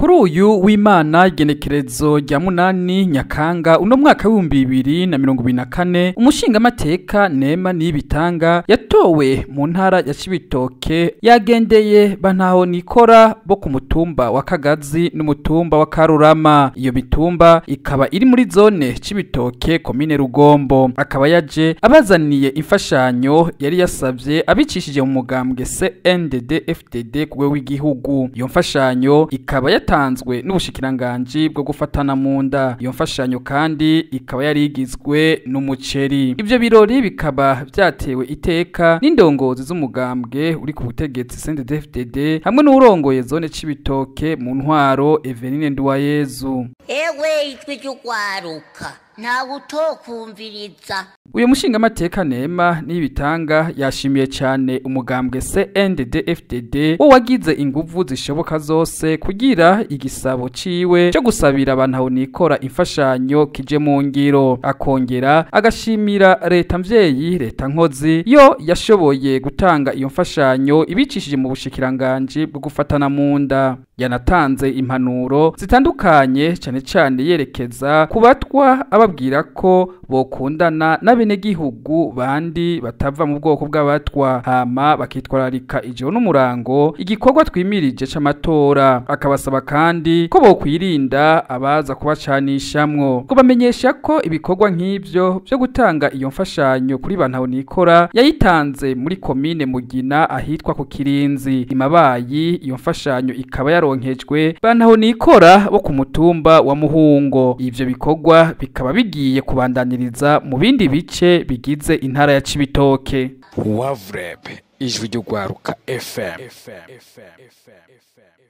Kuri uyu w'Imana, igenekerezo rya 8 Nyakanga uno mwaka w'2024, umushingamateka Nema Nibitanga yatowe mu ntara ya Cibitoke yagendeye bantaho nikora bo ku mutumba wa Kagazi n'umutumba wa Karurama. Iyo mitumba ikaba iri muri zone Cibitoke, komine Rugombo. Akaba yaje abazaniye imfashanyo yari yasavye abicishije mu mugambwe CNDD FDD ku rwego w'igihugu. Iyo mfashanyo ikaba yatanzwe n'ubushikiranganji bwo gufatana mu nda. Iyo mfashanyo kandi ikaba yari igizwe n'umuceri. Ivyo birori bikaba vyatewe iteka n'indongozi z'umugambwe uri ku butegetsi CNDD-FDD hamwe n'uwurongoye zone Cibitoke mu ntwaro, Eveline Nduwayezu. Ewe, ijwi ry'ugwaruka, ntawe utokumviriza. Uyu mushingamateka Nema Nibitanga yashimiye cyane umugambwe CNDD-FDD wo wagize inguvu zishoboka zose kugira igisabo ciwe cyo gusabira abantu nikora imfashanyo kije mu ngiro. Akongera agashimira leta mvyeyi, leta nkozi, yo yashoboye gutanga iyo mfashanyo ibicishije mu bushikiranganji bwo gufatana mu nda. Yanatanze impanuro zitandukanye, cyane cyane yerekeza ku Batwa, ababwira ko bokundana n'abenegihugu bandi batava mu bwoko bw'Abatwa, hama bakitwararika ijoro n'umurango igikorwa twimirije c'amatora. Akabasaba kandi ko bokwirinda abaza kubacanishamwo, ko bamenyesha ko ibikorwa nk'ivyo vyo gutanga iyo mfashanyo kuri bantaho nikora yayitanze muri komine Mugina, ahitwa ku Kirinzi Imabayi. Iyo mfashanyo ikaba yaronkejwe bantaho nikora bo ku mutumba wa Muhungo. Ivyo bikorwa bikaba bigiye kubandaniriza mu bindi bice bigize intara ya Cibitoke. Wavureb, ijwi ry'ugwaruka FM.